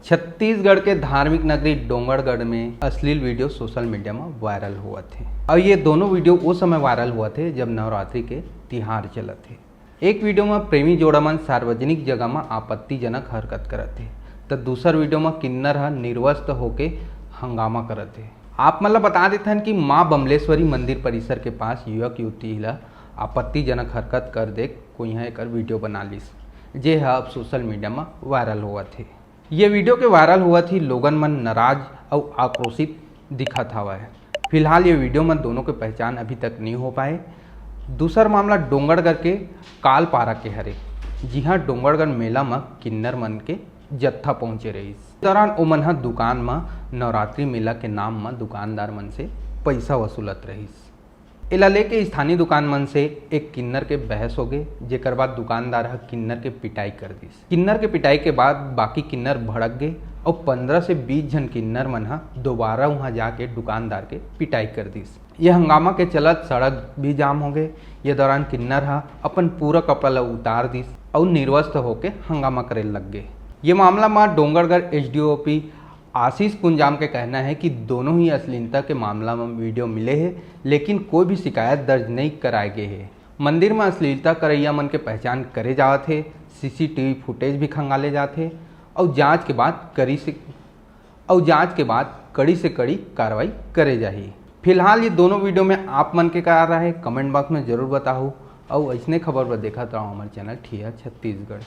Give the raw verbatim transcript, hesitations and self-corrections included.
छत्तीसगढ़ के धार्मिक नगरी डोंगरगढ़ में अश्लील वीडियो सोशल मीडिया में वायरल हुआ थे। और ये दोनों वीडियो उस समय वायरल हुआ थे, जब नवरात्रि के तिहार चलत थे। एक वीडियो में प्रेमी जोड़ा मन सार्वजनिक जगह में आपत्तिजनक हरकत करत थे, तो दूसर वीडियो में किन्नर ह निर्वस्त्र होके हंगामा करत थे। आप मन ल बता देथन कि मां बमलेश्वरी मंदिर परिसर के पास युवक युवती ल आपत्तिजनक हरकत कर देख कोई ह एकर वीडियो बना लिस, जे ह अब सोशल मीडिया में वायरल होवत हे। ये वीडियो के वायरल होवत ही लोगन मन नाराज अउ आक्रोशित दिखत हवय। फिलहाल ये वीडियो में दोनों के पहचान अभी तक नहीं हो पाए। दूसर मामला डोंगरगढ़ के कालपारा के हरे, जिहां डोंगरगढ़ मेला में किन्नर मन के जत्था पहुंचे रहिस। इस दौरान ओमन ह दुकान म नवरात्रि मेला के नाम म दुकानदार मन से पइसा वसूलत रहिस। एला लेके स्थानीय दुकान मन से एक किन्नर के बहस हो गे, जेकर बाद दुकानदार ह किन्नर के पिटाई कर दिस। किन्नर के पिटाई के बाद बाकी किन्नर भड़क गे अउ पंद्रह से बीस झन किन्नर मन ह दोबारा उहां जाके दुकानदार के पिटाई कर दिस। ये हंगामा के चलत सड़क भी जाम हो गे। ये दौरान किन्नर ह अपन पूरा कपड़ा ल उतार दिस अउ निर्वस्त्र होके हंगामा करे लग गे। ये मामला म डोंगरगढ़ एसडीओपी आशीष कुंजाम के कहना है कि दोनों ही अश्लीलता के मामला में वीडियो मिले हे, लेकिन कोई भी शिकायत दर्ज नहीं कराए गए हे। मंदिर में अश्लीलता करैया मन के पहचान करे जावत हे, सीसीटीवी फुटेज भी खंगाले जात हे अउ जांच के बाद कड़ी से अउ जांच के बाद कड़ी से कड़ी कार्रवाई करे जाही। फिलहाल ये दोनों वीडियो में आप मन के का राय हे, कमेंट बॉक्स में जरूर बताहू। अउ ऐसने खबर बर देखत रहो हमारे चैनल ठिया छत्तीसगढ़।